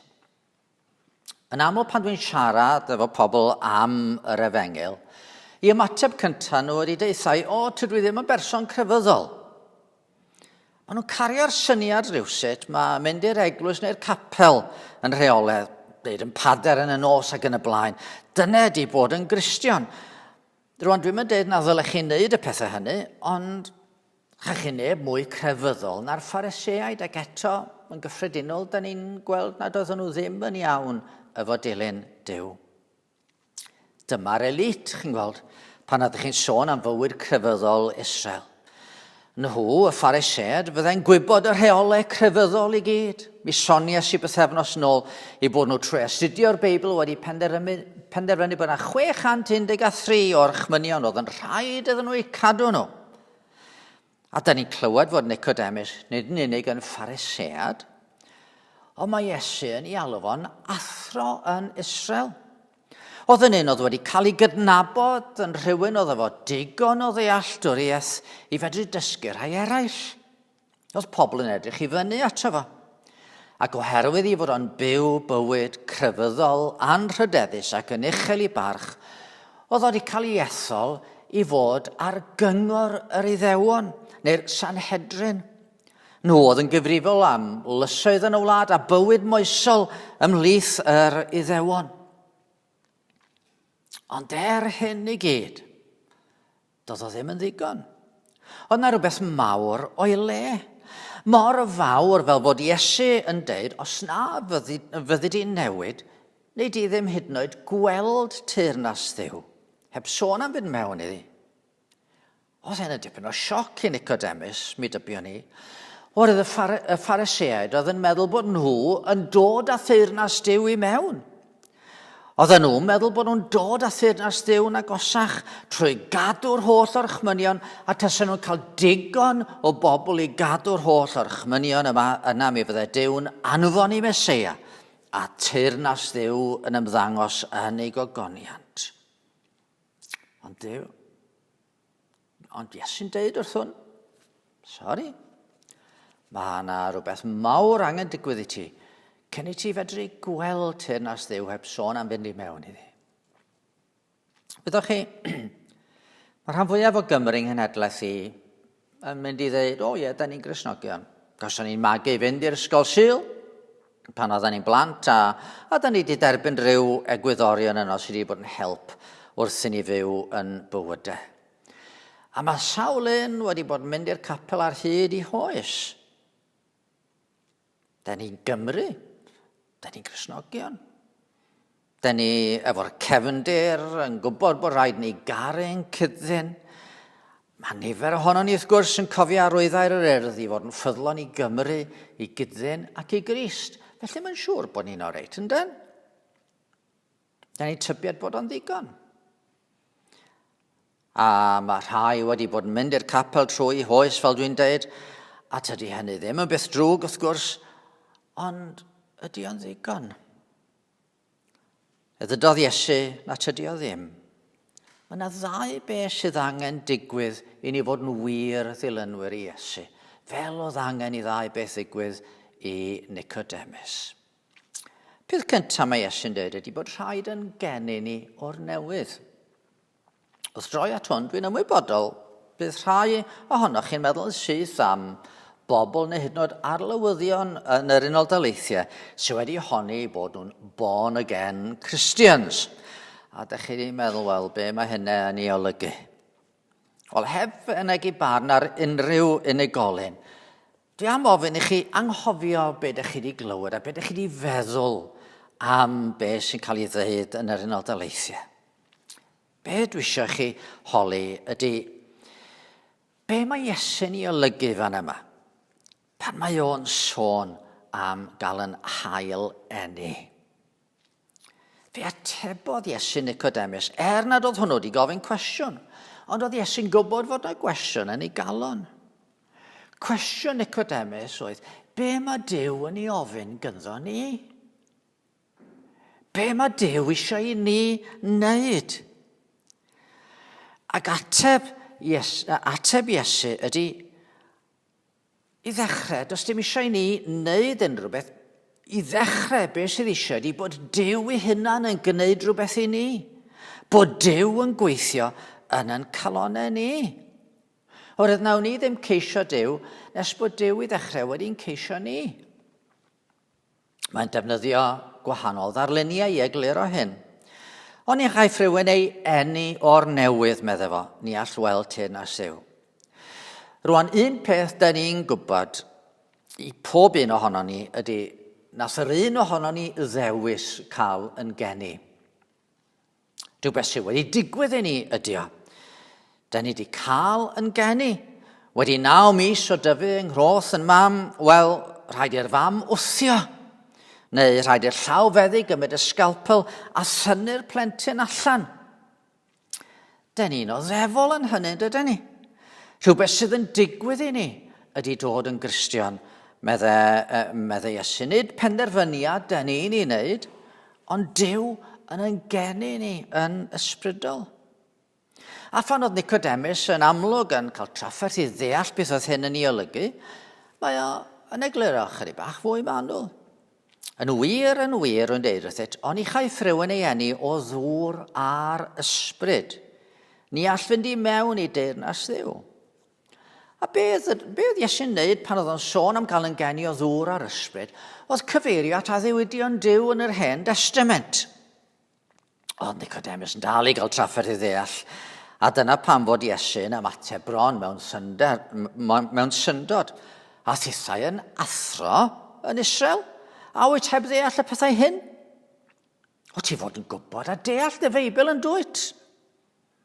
[SPEAKER 1] Yn aml pan dwi'n siarad efo pobl am yr efengyl, i ymateb cyntaf nhw ydy deuthau, o, tydw i ddim yn berson crefyddol. Maen nhw'n cario'r syniad rhywsut, mae mynd i'r eglwys neu'r capel yn rheolaidd, dweud yn pader yn y nos ac yn y blaen. Dyna ydy bod yn Gristion. Rwan, dwi'n mynd dweud na ddylech chi wneud y pethau hynny, ond chach chi neb mwy crefyddol na'r Phariseaid, ac eto, yn gyffredinol, da ni'n gweld nad oedden nhw ddim yn iawn efo dilyn Duw. Dyma'r elite, chi'n gweld, pan ydych chi'n sôn am fywyd crefyddol Israel. Nhw, y Phariseaid, fyddai'n gwybod y rheolau crefyddol i gyd. Mi soniais i bythefnos nôl i bod nhw trwy astudio'r Beibl wedi penderfynu, penderfynu bod yna 613 o'r chmynion oedd yn rhaid iddyn nhw eu cadw nhw. A da ni'n clywed fod Nicodemus nid yn unig yn Pharisead, ond mae Iesu yn ei alw fo'n athro yn Israel. Oedd yn un oedd wedi cael ei gydnabod yn rhywun oedd efo digon o ddealltwriaeth i fedru dysgu rhai eraill. Oedd pobl yn edrych i fyny ato fo. Ac oherwydd ei fod o'n byw bywyd crefyddol anrhydeddus ac yn uchel i barch, oedd o wedi cael ei ethol i fod ar gyngor yr Iddewon, neu'r Sanhedrin. Nhw oedd yn gyfrifol am lysoedd yn y wlad a bywyd moesol ymhlith yr Iddewon. Ond er hyn i gyd, Doedd o ddim yn ddigon. Oedd na rhywbeth mawr o'i le. Mor fawr fel bod Iesu yn deud, os na fyddi, fyddi di'n newid, neu di ddim hyd yn oed gweld teyrnas Dduw, heb sôn am fynd mewn iddi. Oedd hyn yn dipyn o sioc i Nicodemus, mi dybion ni. Oherwydd y, Phar y Phariseaid oedd yn meddwl bod nhw yn dod â theyrnas Duw i mewn. Oedden nhw'n meddwl bod nhw'n dod â theyrnas Dduw'n agosach trwy gadw'r holl orchmynion, a tasen nhw'n cael digon o bobl i gadw'r holl orchmynion yma, yna mi fydde Duw'n anfon i Meseia, a teyrnas Dduw yn ymddangos yn ei gogoniant. Ond Duw, Ond Iesu'n deud wrth hwn, sori, mae yna rhywbeth mawr angen digwydd i ti, cyn i ti fedru gweld teyrnas Dduw heb sôn am fynd i mewn iddi. Wyddoch chi, mae rhan fwyaf o Gymru nghenhedlaeth i yn mynd i ddeud, o ie, da ni'n Gristnogion. Gawson ni'n magu i fynd i'r ysgol Sul, pan oedden ni'n blant, a, a da ni wedi derbyn rhyw egwyddorion yno sydd wedi bod yn help wrth i ni fyw yn bywydau. A mae sawl un wedi bod yn mynd i'r capel ar hyd i hoes. Da ni'n Gymru, da ni'n Gristnogion. Dyn ni efo'r cefndir yn gwybod bod rhaid ni garu'n cyddyn. Mae nifer ohonon ni wrth gwrs yn cofio arwyddair yr Urdd i fod yn ffyddlon i Gymru, i gyddyn ac i Grist. Felly mae'n siŵr bod ni'n oreit, yn dyn? Da ni'n tybied bod o'n ddigon. A mae rhai wedi bod yn mynd i'r capel trwy hoes, fel dwi'n deud, a tydi hynny ddim yn beth drwg, wrth gwrs, ond ydy o'n ddigon? Y ddydodd Iesu na tydi o ddim. Mae yna ddau beth sydd angen digwydd i ni fod yn wir ddilynwyr i Iesu, fel oedd angen i ddau beth ddigwydd i Nicodemus. Peth cyntaf mae Iesu'n dweud ydy bod rhaid yn geni ni o'r newydd. Wrth droi at hwn, dwi'n ymwybodol bydd rhai ohonoch chi'n meddwl yn syth am bobl neu hyd yn oed arlywyddion yn yr Unol Daleithiau sydd wedi honni eu bod nhw'n born again Christians. A dych chi'n meddwl, wel, be mae hynny yn ei olygu? Wel, heb fynegi barn ar unrhyw unigolyn, dwi am ofyn i chi anghofio be dych chi wedi glywed a be dych chi wedi feddwl am be sy'n cael ei ddeud yn yr Unol Daleithiau. Be dwi eisiau chi holi ydy, be mae Iesu'n ei olygu fan yma? Pan mae o'n sôn am gael yn hael eni. Fe atebodd Iesu Nicodemus, er nad oedd hwnnw wedi gofyn cwestiwn, ond oedd Iesu'n gwybod fod yna gwestiwn yn ei galon. Cwestiwn Nicodemus oedd, be mae Duw yn ei ofyn gynddo ni? Be mae Duw eisiau i ni wneud? Ac ateb, yes, ateb Iesu ydy, i ddechrau, does dim eisiau i ni wneud unrhyw beth. I ddechrau, beth sydd eisiau ydy bod Duw ei hunan yn gwneud rhywbeth i ni. Bod Duw yn gweithio yn yn calonau ni. Oherwydd nawn ni ddim ceisio Duw nes bod Duw i ddechrau wedi'n ceisio ni. Mae'n defnyddio gwahanol ddarluniau i egluro hyn. Ond ni chaiff rhywun ei eni o'r newydd, medde fo, ni all weld teyrnas Dduw. Rwan, un peth da ni'n gwybod i pob un ohonon ni ydy nath yr un ohonon ni ddewis cael yn geni. Rhywbeth sydd wedi digwydd i ni ydy o. Da ni wedi cael yn geni. Wedi naw mis o dyfu yng nghroth yn mam, wel, rhaid i'r fam wthio. Neu rhaid i'r llaw feddyg gymryd y scalpel a thynnu'r plentyn allan. Dyn ni'n oddefol yn hynny, dydyn ni? Rhywbeth sydd yn digwydd i ni ydy dod yn Gristion, medde, medde Iesu. Nid penderfyniad dyn ni'n ei wneud, Ond Duw yn ein geni ni yn ysbrydol. A phan oedd Nicodemus yn amlwg yn cael trafferth i ddeall beth oedd hyn yn ei olygu, mae o yn egluro chydig bach fwy manwl. Yn wir, yn wir, rwy'n deud wrthyt, oni chaiff rhywun ei eni o ddŵr a'r ysbryd, ni all fynd i mewn i deyrnas Dduw. A beth, be oedd Iesu'n wneud pan oedd o'n sôn am gael yn geni o ddŵr a'r ysbryd, oedd cyfeirio at addewidion Duw yn yr Hen Destament. Oedd Nicodemus yn dal i gael trafferth i ddeall, a dyna pam fod Iesu yn ymateb bron mewn, synder, mewn syndod, a thithau yn athro yn Israel, a wyt heb ddeall y pethau hyn? O ti fod yn gwybod a deall dy Feibl yn dwyt?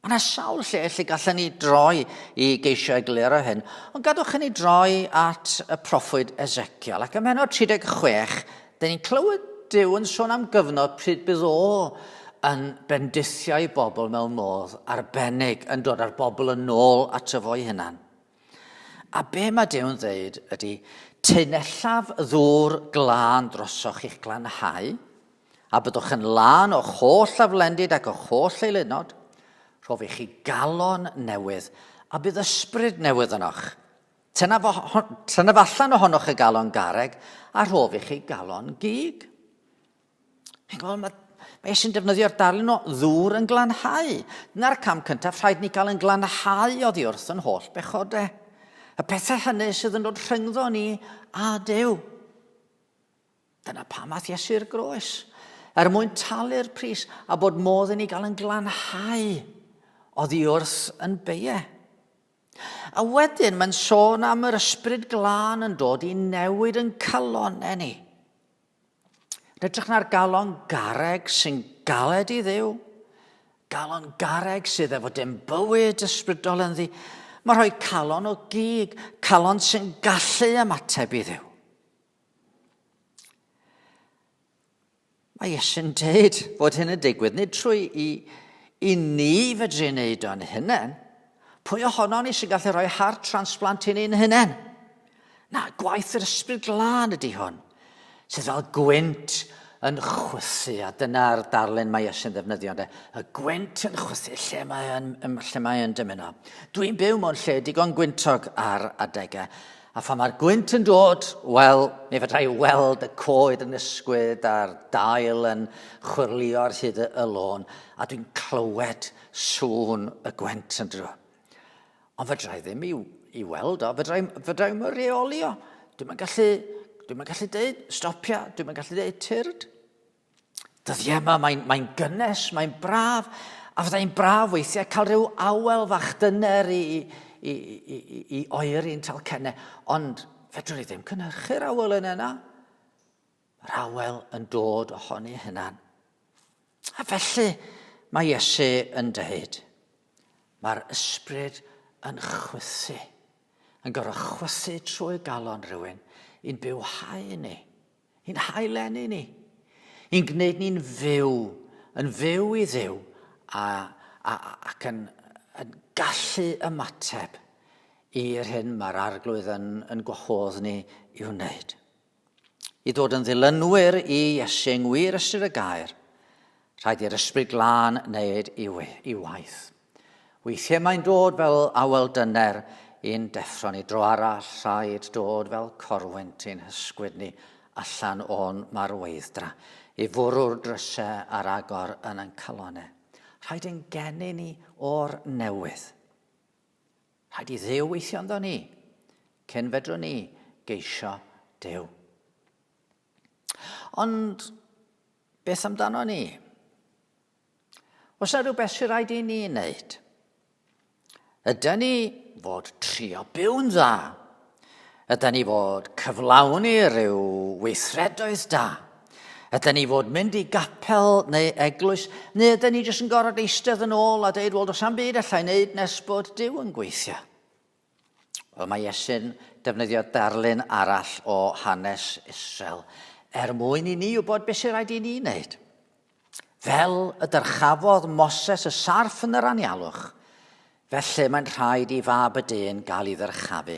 [SPEAKER 1] Mae yna sawl lle lle gallen ni droi i geisio egluro hyn, ond gadwch i ni droi at y proffwyd Ezekiel. Ac ym mhennod 36, dyn ni'n clywed Duw yn sôn am gyfnod pryd bydd o yn bendithio ei bobl mewn modd arbennig, yn dod â'r bobl yn ôl ato fo'i hunan. A be mae Duw'n dweud ydy, teunellaf ddŵr glân drosoch i'ch glanhau, A byddwch yn lân o'ch holl aflendid ac o'ch holl eilunod, rhof i chi galon newydd, a bydd ysbryd newydd ynoch. Tynnaf, tynnaf allan ohonoch y galon garreg, a rhof i chi galon gig. Chi'n gweld, mae, mae Iesu'n defnyddio'r darlun o ddŵr yn glanhau. Dyna'r cam cyntaf, rhaid ni gael yn glanhau oddi wrth yn holl bechodau. Y pethau hynny sydd yn dod rhyngddo ni a Duw. Dyna pam ath Iesu i'r groes, er mwyn talu'r pris a bod modd i ni gael yn glanhau oddi wrth yn beie. A wedyn mae'n sôn am yr ysbryd glân yn dod i newid yn calonau ni. Yn hytrach na'r galon garreg sy'n galed i Dduw, galon garreg sydd efo dim bywyd ysbrydol ynddi. Mae rhoi calon o gig, calon sy'n gallu ymateb i Dduw. Mae Iesu'n deud bod hyn yn digwydd nid trwy i, i ni fedru wneud o'n hunain. Pwy ohono ni sy'n gallu rhoi heart transplant i ni'n hunain? Na, gwaith yr Ysbryd Glân ydy hwn, sydd fel gwynt yn chwythu, a dyna'r darlun mae Iesu'n ddefnyddio, ynde? Y gwynt yn chwythu lle mae yn, lle mae yn dymuno. Dwi'n byw mewn lle digon gwyntog ar adegau, A phan mae'r gwynt yn dod, wel, mi fedra i weld y coed yn ysgwyd a'r dail yn chwyrlïo ar hyd y lôn, a dwi'n clywed sŵn y gwynt yn dod. Ond fedra i ddim i, i weld o, fedra i, fedra i'm reoli o. Dwi'm yn gallu, dwi'm yn gallu deud stopia, dwi'm yn gallu deud tyrd. Dyddiau yma mae'n mae gynnes, mae'n braf, a fyddai'n braf weithiau cael rhyw awel fach dyner i, i, i, i, i oeri'n talcennau, ond fedrwn ni ddim cynhyrchu'r awel yna na. Mae'r awel yn dod ohoni hunan. A felly mae Iesu yn dweud, mae'r ysbryd yn chwythu, yn gorfod chwythu trwy galon rhywun i'n bywhau ni. I'n haileni ni. I'n gwneud ni'n fyw, yn fyw i Dduw a, a, ac yn, yn gallu ymateb i'r hyn mae'r Arglwydd yn, yn gwahodd ni i'w wneud. I ddod yn ddilynwyr i Iesu yng ngwir ystyr y gair, rhaid i'r Ysbryd Glân wneud i waith. Weithiau mae'n dod fel awel dyner i'n deffro ni, dro arall rhaid dod fel corwynt i'n hysgwyd ni allan o'n marweidd-dra, i fwrw'r drysau ar agor yn ein calonnau. Rhaid ein geni ni o'r newydd. Rhaid i Dduw weithio ynddo ni, cyn fedrwn ni geisio Duw. Ond beth amdano ni? Oes yna rhywbeth sy'n rhaid i ni wneud? Ydy ni fod trio byw'n dda? Ydy ni fod cyflawni rhyw weithredoedd da? Ydy ni fod mynd i gapel neu eglwys? Neu ydy ni jyst yn gorfod eistedd yn ôl a dweud, wel, does am byd allai wneud nes bod Duw yn gweithio? Wel, mae Iesu'n defnyddio darlun arall o hanes Israel er mwyn i ni wybod beth sy'n rhaid i ni wneud. Fel y dyrchafodd Moses y sarff yn yr anialwch, felly mae'n rhaid i fab y dyn gael ei ddyrchafu,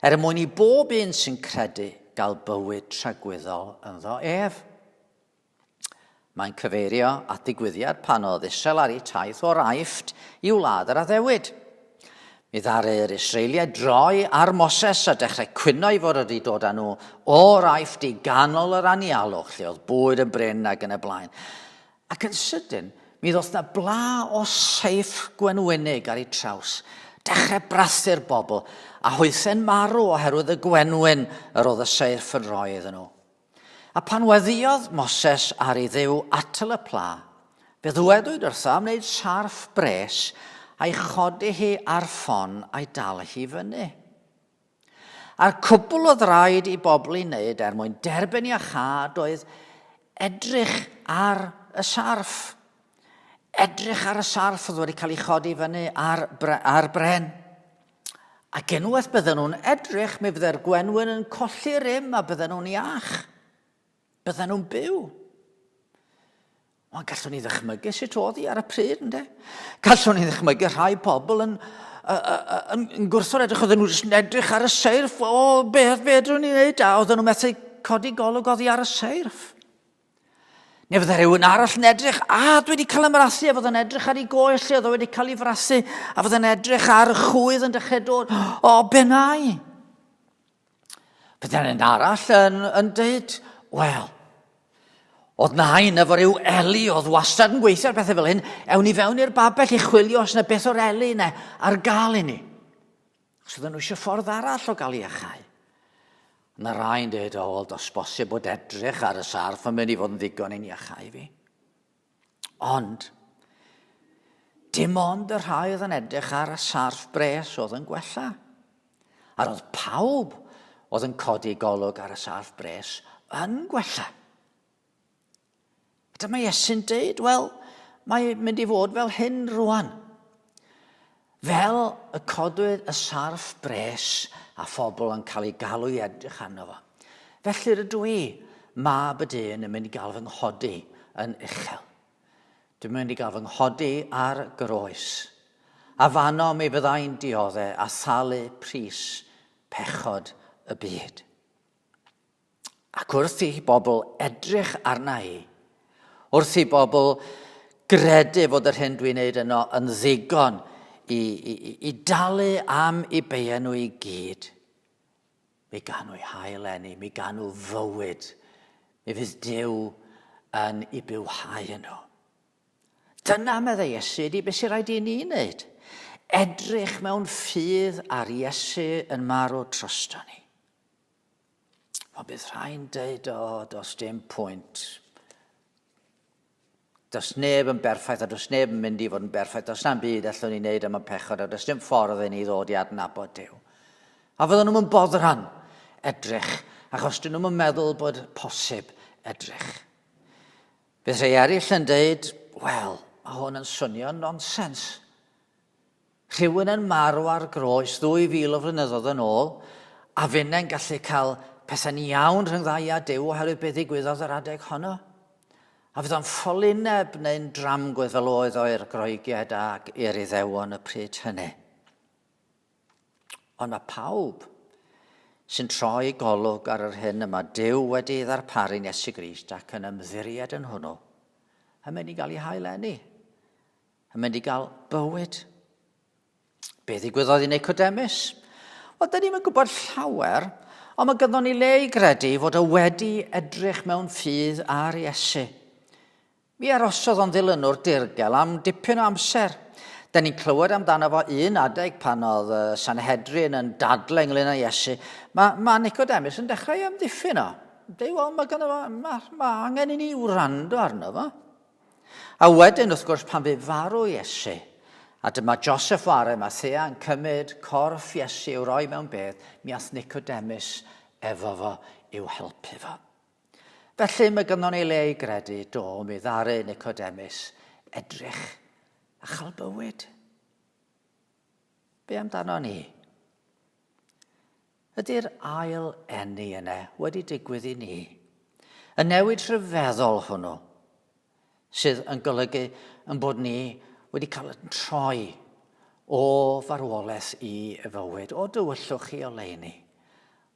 [SPEAKER 1] er mwyn i bob un sy'n credu gael bywyd tragwyddol ynddo ef. Mae'n cyfeirio at ddigwyddiad pan oedd Israel ar eu taith o'r Aifft i wlad yr addewid. Mi ddaru'r Israeliaid droi ar Moses a dechrau cwyno i fod wedi dod â nhw o'r Aifft i ganol yr anialwch, lle oedd bwyd yn brin ac yn y blaen. Ac yn sydyn, mi ddoth na bla o seif gwenwynig ar eu traws, dechrau brathu'r bobl, a hwythau'n marw oherwydd y gwenwyn yr oedd y seirff yn rhoi iddyn nhw. A phan weddïodd Moses ar ei Dduw atal y pla, fe ddywedwyd wrtho am wneud sarff bres a'i chodi hi ar ffon a'i dal hi fyny. A'r cwbl oedd rhaid i bobl ei wneud er mwyn derbyn iachâd oedd edrych ar y sarff. Edrych ar y sarff oedd wedi cael ei chodi fyny ar, ar bren. Ac unwaith bydden nhw'n edrych, mi fydde'r gwenwyn yn colli rym a bydden nhw'n iach. Bydden nhw'n byw. Ond gallwn ni ddychmygu sut oedd hi ar y pryd, ynddo? Gallwn ni ddychmygu rhai pobl yn, yn, yn gwrthod edrych, oedden nhw jyst yn edrych ar y seirff, o, beth fedrwn ni wneud, a oedden nhw methu codi golwg oddi ar y seirff. Neu fydde rhywun arall yn edrych, a dwi wedi cael ymrathu, a fydde'n edrych ar ei goes lle oedd o wedi cael ei frathu, a fydde'n edrych ar y chwydd yn dechrau dod, o, be nai? Bydde'n un arall yn, yn dweud, wel, oedd nain efo rhyw eli oedd wastad yn gweithio ar bethau fel hyn, ewn ni fewn i'r babell i chwilio os yna beth o'r eli yna ar gael i ni. Achos oedden nhw eisiau ffordd arall o gael iachau. Yna rhai'n dweud, o, wel, does bosib bod edrych ar y sarff yn mynd i fod yn ddigon i'n iachau fi. Ond, dim ond y rhai oedd yn edrych ar y sarff bres oedd yn gwella. A roedd pawb oedd yn codi golwg ar y sarff bres yn gwella. A dyma Iesu'n deud, wel, mae'n mynd i fod fel hyn rwan. Fel y codwyd y sarff bres a phobl yn cael ei galw i edrych arno fo. Felly rydw i, mab y dyn, yn mynd i gael fy nghodi yn uchel. Dwi'n mynd i gael fy nghodi ar groes. A fanno mi fyddai'n diodde a thalu pris pechod y byd. Ac wrth i bobl edrych arna i, wrth i bobl gredu fod yr hyn dwi'n neud yno yn ddigon i, i, i dalu am i beia nhw i gyd, mi gan nhw hael eni, mi gan nhw fywyd, mi fydd Duw yn i bywhau nhw. Dyna, meddai Iesu, ydy beth sy'n rhaid i ni wneud. Edrych mewn ffydd ar Iesu yn marw drosto ni. Ond bydd rhai'n deud, o, oh, does dim pwynt. Does neb yn berffaith a does neb yn mynd i fod yn berffaith. Does na'm byd allwn ni wneud am y pechod a does dim ffordd i ni ddod i adnabod Duw. A fydden nhw'n boddran edrych, achos dyn nhw'n meddwl bod posib edrych. Bydd rhai eraill yn deud, wel, mae hwn yn swnio'n nonsens. Rhywun yn marw ar groes ddwy fil o flynyddoedd yn ôl, a finne'n gallu cael pethau'n iawn rhyngdda i a Duw oherwydd beth ddigwyddodd yr adeg honno. A fydd o'n ffolineb neu'n dramgwydd fel oedd o i'r Groegiaid ac i'r Iddewon y pryd hynny. Ond mae pawb sy'n troi golwg ar yr hyn y mae Duw wedi ei ddarparu'n Iesu Grist ac yn ymddiried yn hwnnw, yn mynd i gael ei hail-eni. yn mynd i gael bywyd. Be ddigwyddodd i Nicodemus? Wel, dyn ni'n gwybod llawer, ond mae ganddo ni le i gredu fod o wedi edrych mewn ffydd ar Iesu. Mi arosodd o'n ddilynwr dirgel am dipyn o amser. Da ni'n clywed amdano fo un adeg pan oedd Sanhedrin yn dadle ynglyn â Iesu. Mae, mae Nicodemus yn dechrau amddiffyn o. Deu, wel, mae, ganddo fo, mae, mae angen i ni wrando arno fo. A wedyn, wrth gwrs, pan fu farw Iesu, a dyma Joseph o Arimathea yn cymryd corff Iesu i'w roi mewn bedd, mi ath Nicodemus efo fo i'w helpu fo. Felly mae gynnon ni le i gredu, do, mi ddaru Nicodemus edrych a chael bywyd. Be amdano ni? Ydy'r ail eni yna wedi digwydd i ni? Y newid rhyfeddol hwnnw sydd yn golygu yn bod ni wedi cael yn troi o farwolaeth i fywyd, o dywyllwch i oleuni.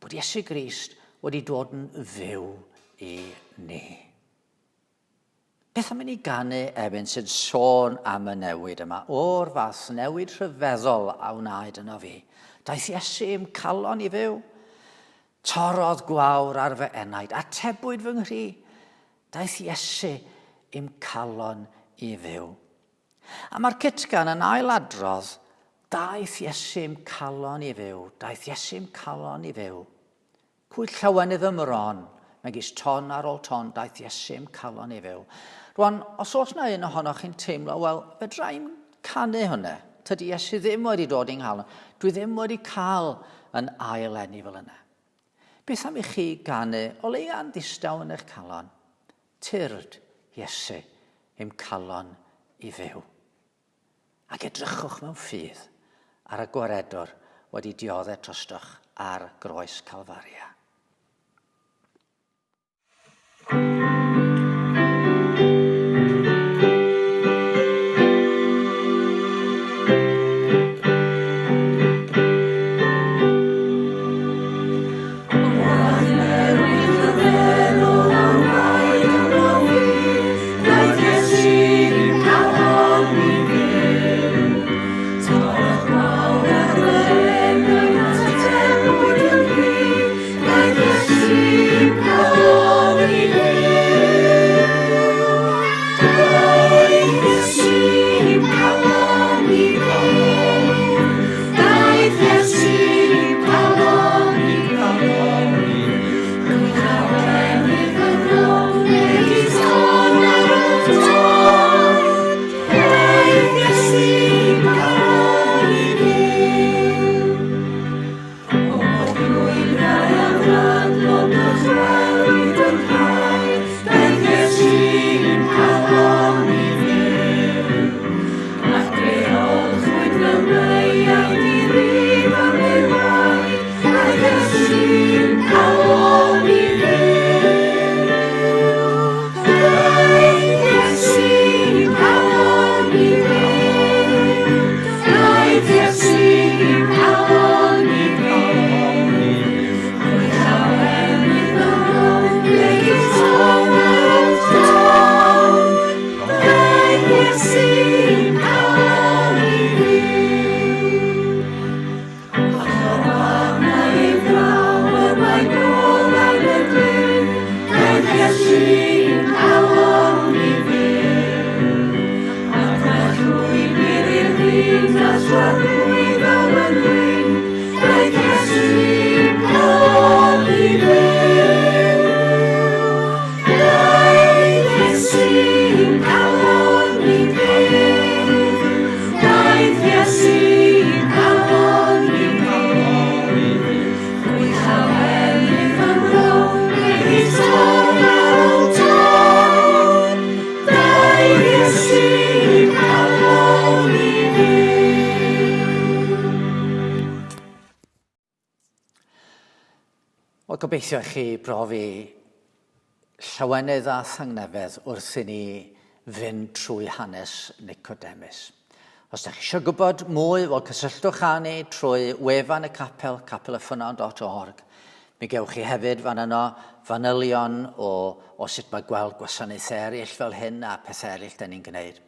[SPEAKER 1] Bod Iesu Grist wedi dod yn fyw i ni. Beth am i ni ganu emyn sy'n sôn am y newid yma, o'r fath newid rhyfeddol a wnaed yno fi? Daeth Iesu i'm calon i fyw. Torrodd gwawr ar fy enaid, atebwyd fy nghri. Daeth Iesu i'm calon i fyw. A mae'r cytgan yn ailadrodd, daeth Iesu i'm calon i fyw, daeth Iesu i'm calon i fyw. Cwyd llawenydd ym mron, megis ton ar ôl ton, daeth Iesu i'm calon i fyw. Rwan, os oes na un ohonoch chi'n teimlo, wel, fedra i'm canu hwnna. Tydi Iesu ddim wedi dod i'n nghalon. Dwi ddim wedi cael yn ail eni fel yna. Beth am i chi ganu o leia'n ddistaw yn eich calon? Tyrd, Iesu, i'm calon i fyw. Ac edrychwch mewn ffydd ar y Gwaredwr wedi diodde trostoch ar groes Calfaria. Wel, gobeithio i chi brofi llawenydd a thangnefedd wrth i ni fynd trwy hanes Nicodemus. Os da chi eisiau gwybod mwy, wel cysylltwch â ni trwy wefan y capel, capelyffynon.org. Mi gewch chi hefyd fan yno fanylion o, o sut mae gweld gwasanaethau eraill fel hyn a pethau eraill da ni'n gwneud.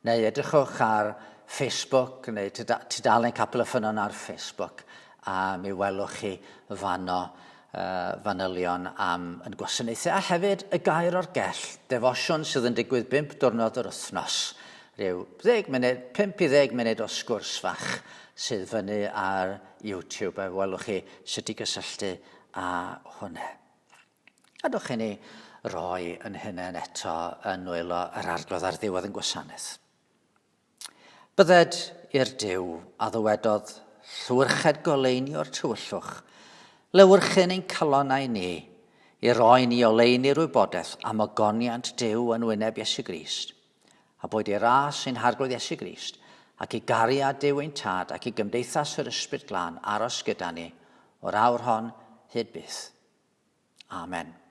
[SPEAKER 1] Neu edrychwch ar Facebook neu tudalen Capel y Ffynnon ar Facebook a mi welwch chi fanno uh, fanylion am yn gwasanaethau a hefyd y gair o'r gell, defosiwn sydd yn digwydd bump diwrnod yr wythnos. Rhyw 10 munud, 5 i 10 munud o sgwrs fach sydd fyny ar YouTube a welwch chi sut i gysylltu â hwnna. Gadwch i ni roi yn hunain eto yn nwylo yr Arglwydd ar ddiwedd yn gwasanaeth. Bydded i'r Duw a ddywedodd llwyrched goleuni o'r tywyllwch, lewyrchyn ein calonnau ni, i roi ni oleuni'r wybodaeth am ogoniant Duw yn wyneb Iesu Grist, a boed i ras ein Harglwydd Iesu Grist, ac i gariad Duw ein Tad, ac i gymdeithas yr Ysbryd Glân aros gyda ni o'r awr hon hyd byth. Amen.